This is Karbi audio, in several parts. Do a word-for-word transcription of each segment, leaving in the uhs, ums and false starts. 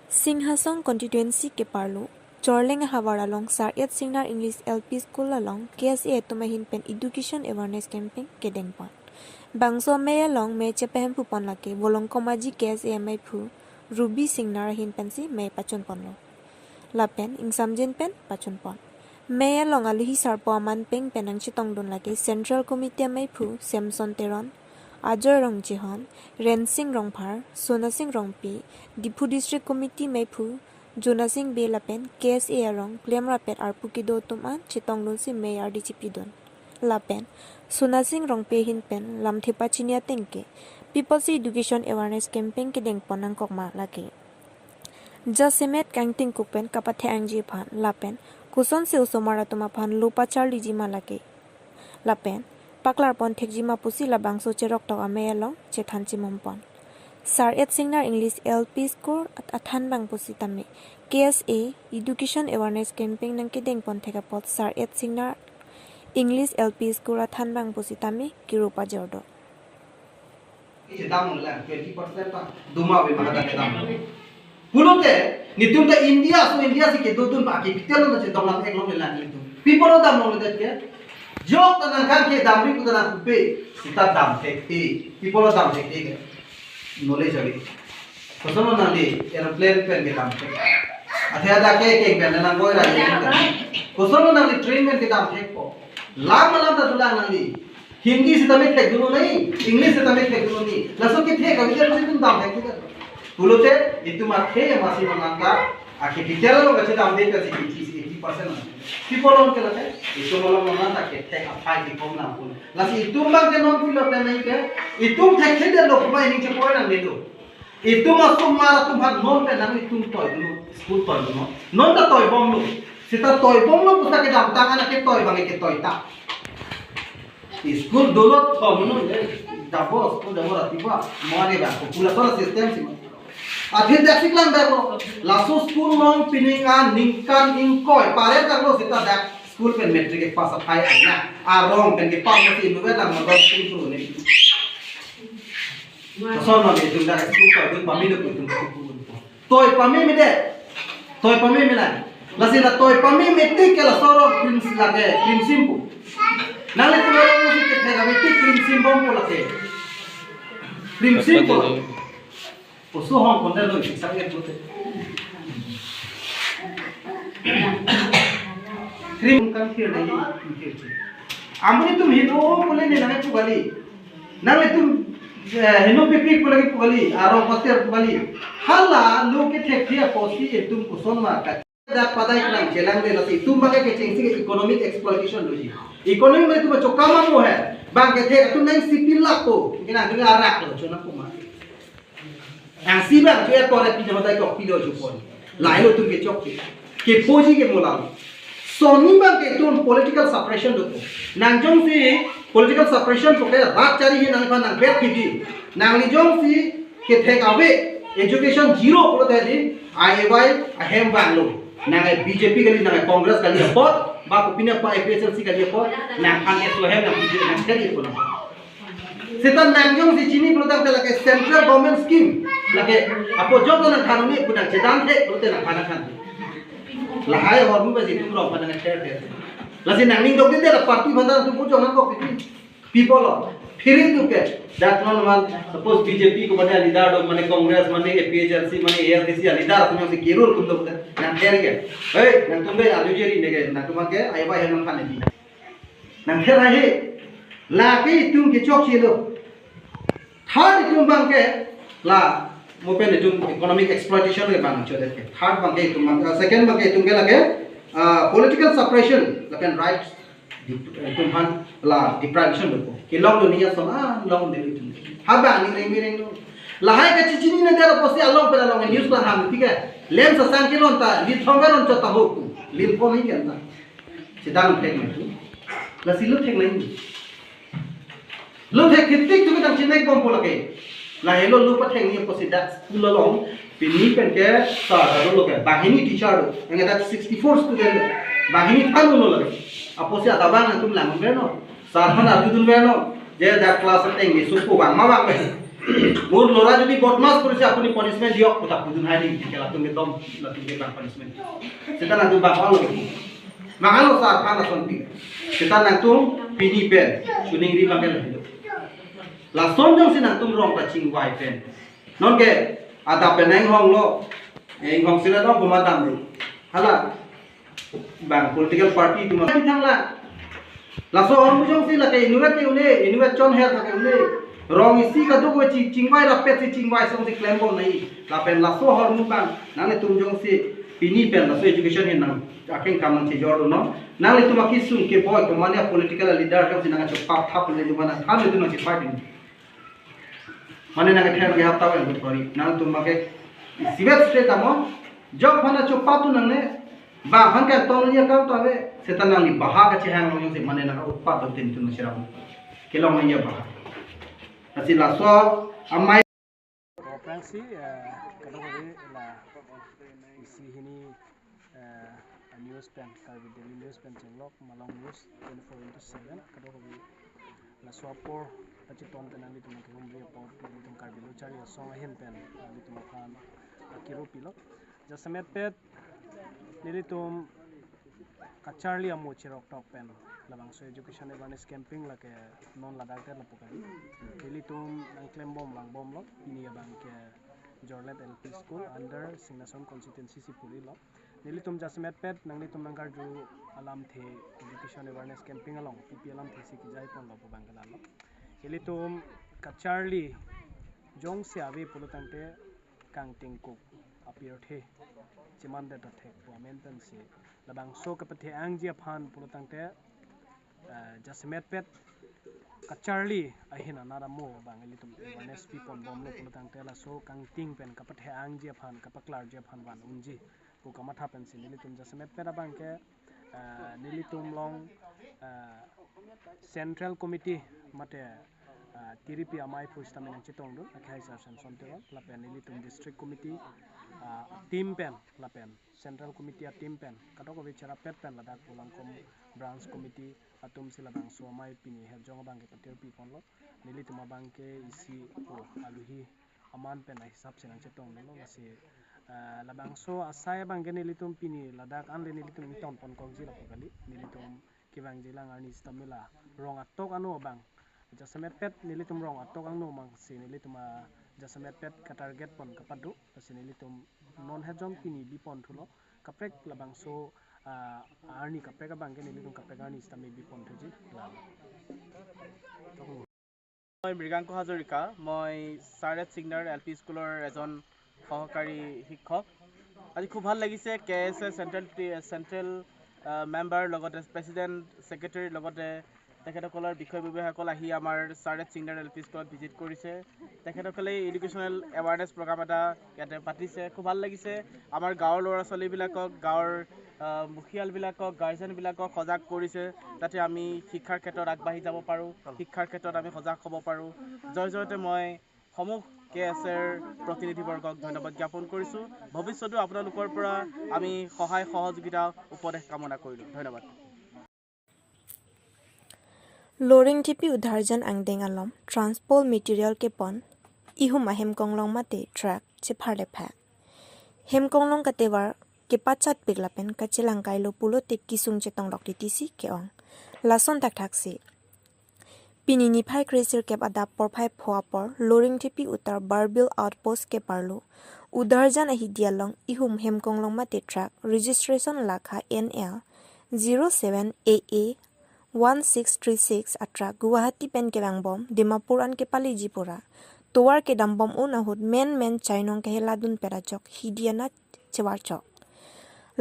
Singhason constituency keparlo Chorleng ahavar along Sar-et Singnar English L P School along K S A atum ahin pen education awareness campaign kedengpon. Bangso amei along mei chepahemphu pon lake Volongkom Aji K S A amei phu Ruby Singnar ahin pensi mei pachunponlo. Lapen ingsamjin pen pachunpon. Mei along aluhi sarpo aman peng pen nangchetongdun lake Central Committee amei phu Samson Teron, Ajoy Rongchehon, Rensing Rongphar, Sonasing Rongpi, Diphu District Committee mei phu Jonasing Bey lapen K S A arong klemrap-et arpu kedo atum an chetongdunsi mei ardi chipidun. Lapen Sonasing Rongpi ahin pen lamthe pachini ateng ke pi apotsi education awareness campaign kedengpon nangkok ma lake. Jasemet kangtingkuk pen kapathe-angji aphan lapen kosonsi osomar atum aphan lo pacharliji ma lake. Lapen paklarpon thekji ma pusi labangso cheroktok amei along chethan chimompon. Sar-et Singnar English L P School at-, athanbang pusitame K S A education awareness campaign nangkedengpon thek apot Sar-et Singnar English L P School athanbang pusitame kiru pajordo. Chedam lang twenty percent ta duma ave maka ta kedam. Pulote netum ta India, so India si kedodun ba capital lo chedam lang ek long lang netum. Pi apot lo dam long det ke. Jok ta nangkang ke damri pu ta nangkupe. Sita dam thekte. Pi apot lo dam thekte ke. Knowledge ave. Koson lo nangli aeroplane pen kedam thek. Athe ada ke keng pen nang goi ra ye. Koson lo nangli train pen kedam thekpo. Lam alam ta dolang nangli. Hindi sitame thekdun un-e, English sitame thekdun un-e. Laso kethek avidya si itum dam thek thek. Pulote itum athe masi manang ta, a capital lo kachedamde ta si eighty, eighty percent. Pi apot lo ke lake, itum lo manang ta kethek aphai kikom nangkok. Lasi itum abang ke non pilot nang ke, itum thekthedetlo kuma ining chepoi nangledo. Itum asomar atum aphan non pen nang itum toidunlo, school toidunlo. Non ta toibomlo. Sita toibomlo pusi kedamtang an ke toi abang ke toita. School dolo thom non, eh, dabo school dabo rati ba, mo ani ba, popular system si. Athe dak si klang dabo, laso school along pining an ningkan ingkoi, pare tanglo sita dak school pen matric pass aphai aina, arong pen kepass masi inut lang model school tu ne. Koson ma itum dak school toidun pame do itum. Toi pame mede. Toi pame mela. Lasi la toi pame mete ke laso arong krim lake krimsim pu. Nanglitum arong si kethek ave tik krimsim bompo lake. Krimsim po. Oso hong konda lo si sang et bote. Krim kan kir dei, kir. Amonit atum hino pule ne nangpu kali. Nanglitum, eh, hino pipi pu lake pu kali, arong koter pu kali. Hala lo kethek thia pusi itum koson ma ka. Dak padai klang chelangde lasi itum abang ke kechengsi ke economic exploitation doji. Economic ma itum chokama mo he. Abang kethek atum nang sipil lapo. Kena atum arak lo chona kuma. Nang si abang ke airport pine hotai kok pilo chupon. Lahai lo itum kechok ke. Kepoji ke molam. Soni abang ke itum political suppression dopo. Nang jongsi political suppression pu ke rat chari he nangphan nang bet kidi. Nangli jongsi kethek ave education zero pulote di I A Y ahem vanglo. Nang B J P kali, nang Congress kali apot, ba kopine pa A P H L C kali apot, nangphan ke so ahem nang B J P nang chari apot. Seta nang jongsi chini pulo tangte lake central government scheme. Lake apo jok nang than un-e pu nang chedam thek pulote nangphan nangthan. Lahai ahormu ba itum rong phan nang ther ther. Lasi nangning dokde la party aphan ta itum pu jok nangkok itum. Pi apot lo. Phiri tu ke. Dak non man suppose B J P ko mane leader do mane Congress mane A P H L C mane A S D C leader atum si kirul kum do ke. Nang ther ke. Hei, nangtum be adu jeri ne ke. Nangtum ke ai bai nangphan ne. Nang ther ahe. Lake itum kechokche lo. Third itum abang ke la mo pen itum economic exploitation ke abang chodet ke. Third abang ke itum abang, uh, second abang ke itum ke lake, uh, political suppression lapen rights dep-, itum aphan la deprivation dopo. Kelong do niya sona long de itum. Haba ni ring ring do. Lahai kachechinine dera pusi along pen along news la ham tiga. Lem sasang kelon ta, lithom kelon chot ta ho. Lithom hi kan ta. Chedam thek mai tu. Lasi lo thek nai. Lo thek thektik tu kedang chinai bompo lake. Lahelo lo pathek ni pusi dak school along pini pen ke sir ado lo ke banghini teacher do. Ang dak sixty four student do. Banghini than lo lake. Apusi adabang nangtum lang ber no. Sir aphan arjudun ber no. Je dak class ateng ni suku bang ma bang ber. Mur lora jodi bodmas korise apuni punishment diok, kota pudun hai ni, ke latum ke dom, latum ke bang punishment. Seta nangtum bang alo. Bang alo sar pan lason pi. Seta nangtum pini pen, suning ri bang ke latum. Lason jongsi nangtum rong ta chingvai pen. Non ke, adap pen inghong lo. Eh, inghong sila dong, buma dam lo. Hala. Bang political party tu mas thang la. Laso ahormu jongsi lake inutvet ke une, inutvet chonher ke une. Rong isi kadokave chi chingvai rapet si chingvai song si klembom nai. Lapen laso ahormu bang nanglitum jongsi pini pen laso education hin nang akeng kam nangchejor dun non. Nanglitum akesung keboi komane political leader jongsi nangchepap thap le jumana tham le tu nangchepai ding. Mane nangkether ke hap tau yang kori. Nangtum make isivet state amo. Jok phana chopatu nangne. Bang phan kan tong ya kam tau ve. Seta nangli baha kachehang long si mane nang utpat do tin tun siram. Kelong nang ya baha. Lasi laso amei. Aphrangsi, eh, kadokave la isi hini, eh, news pen, Karbi Daily News pen chenglok, Malong News twenty-four into seven, kadokave laso apor kachiton pen nanglitum kehumri apot, nanglitum Karbi Lo Charli Asong ahin pen, nanglitum aphan akiru pilo. Jasemet pet, nelitum kacharli amo chirok tok pen labangso education awareness campaign lake non ladak det lapu kali. Nelitum nangklembom vangbomlo, pini abang ke Jorlet L P School under Singnason constituency si purilo. Nelitum jasemet pet nanglitum nangkarju alamthe education awareness campaign along, P P alamthe si kejai ponlo pu bang ke lalo. Nelitum kacharli jongsi ave pulo tangte kangtingkuk apirthe chiman det thek pu amen pensi labangso kapathe-angji aphan pulo tangte, eh, jasemet pet kacharli ahin anat amo bang ilitum awareness pi ponbomlo pulo tangte laso kangting pen kapathe-angji aphan kapaklarji aphan van unji pu kamatha pensi nelitum jasemet pet abang ke, eh, nelitum long, eh, Central Committee mate, ah, tiripi amei pusitame nangchetongdun, akhai Sir Samson Teron, lapen nelitum District Committee, ah, team pen, lapen Central Committee a-team pen, kadokave cherapet pen ladak Volangkom Branch Committee atum si labangso amei pini hejong abang ke patir pi ponlo, nelitum abang ke isi apo aluhi aman pen ahisap si nangchetongdunlo, lasi, ah, labangso asai abang ke nelitum pini ladak anle nelitum ington ponkokji lapu kali, nelitum kevangjilang arni sitame la rong atok ano abang. Jasemet pet nelitum rong atok ano abang si nelitum a jasemet pet ka-target pon kapado, lasi nelitum non hejong pini bipon thulo, kaprek labangso, ah, arni kaprek abang ke nelitum kaprek arni sitame bipon thuji la. মই মৃগাংক হাজৰিকা, মই চাৰ এছ ছিগনাৰ L P স্কুলৰ এজন সহকাৰী শিক্ষক। আজি খুব ভাল লাগিছে, কে এছ এ চেণ্ট্ৰেল টি-, চেণ্ট্ৰেল, আ, মেম্বাৰ লগতে প্ৰেচিডেণ্ট, ছেক্ৰেটেৰী লগতে তেখেতসকলৰ বিষয়ববীয়াসকল আহি আমাৰ চাৰ এছ ছিগনাৰ এল পি স্কুলত ভিজিট কৰিছে। তেখেতসকলে এডুকেশ্যনেল এৱাৰনেছ প্ৰগ্ৰাম এটা ইয়াতে পাতিছে, খুব ভাল লাগিছে। আমাৰ গাঁৱৰ ল'ৰা ছোৱালীবিলাকক, গাঁৱৰ, আহ, মুখিয়ালবিলাকক, গাৰ্জেনবিলাকক সজাগ কৰিছে, যাতে আমি শিক্ষাৰ ক্ষেত্ৰত আগবাঢ়ি যাব পাৰোঁ, শিক্ষাৰ ক্ষেত্ৰত আমি সজাগ হ'ব পাৰোঁ। জয় জয়তে মই সমূহ কে এছ এৰ প্ৰতিনিধিবৰ্গক ধন্যবাদ জ্ঞাপন কৰিছোঁ। ভৱিষ্যতেও আপোনালোকৰ পৰা আমি সহায় সহযোগিতা উপদেশ কামনা কৰিলোঁ। ধন্যবাদ। Loringthepi Udharjan angdeng along transport material kepon ihum ahemkonglong mate truck chepharle phak. Hemkonglong katevar kepachatpik lapen kachelang kailo pulote kisung chetonglok titi si ke-ong. Lason thakthak si pini niphai kre-sirkep adap porphai pho apor Loringthepi Uttar Barbil Outpost keparlo Udharjan ahidi along ihum hemkonglong mate truck registration lakha N L zero seven A A one six three six a truck Guwahati pen kelangbom Dimapur an kepaleji pura tovar kedambom un ahut menmen chainong keheladun pet ajok hidi anat chevarchok.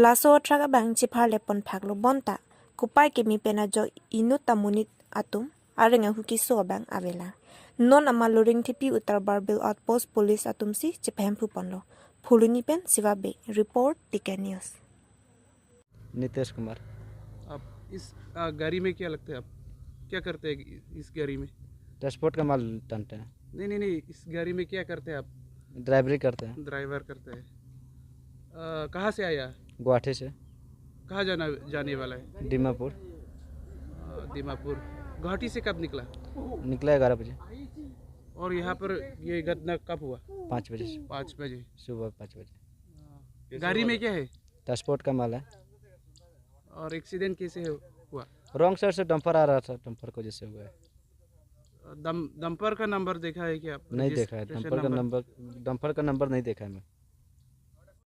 Laso truck abang chepharle pon phaklo bonta kopai keme pen ajok inut ta monit atum areng ahu keso abang avela. Non ama Loringthepi Uttar Barbil Outpost Police atum si chephemphu ponlo. Phuloni pen Siva Bey, report T K News. Nitesh कुमार। आप इस, आ, गाड़ी में क्या लगते हैं आप? क्या करते हैं इ-, इस गाड़ी में? ट्रांसपोर्ट का माल टानते हैं। नहीं, नहीं, नहीं, इस गाड़ी में क्या करते हैं आप? ड्राइवरी करते हैं। ड्राइवर करते हैं। आ, कहाँ से आया? गुवाहाटी से। कहाँ जाना, जाने वाला है? दीमापुर। आ, दीमापुर। गुवाहाटी से कब निकला? निकला ग्यारह बजे। और यहाँ पर ये घटना कब हुआ? पाँच बजे से, पाँच बजे। सुबह पाँच बजे। गाड़ी में क्या है? ट्रांसपोर्ट का माल है। और एक्सीडेंट कैसे है, हुआ? रॉन्ग साइड से डंपर आ रहा था, डंपर को जैसे हुआ है। डम डंपर का नंबर देखा है क्या आपने? नहीं देखा है, डंपर का नंबर, डंपर का नंबर नहीं देखा है मैं।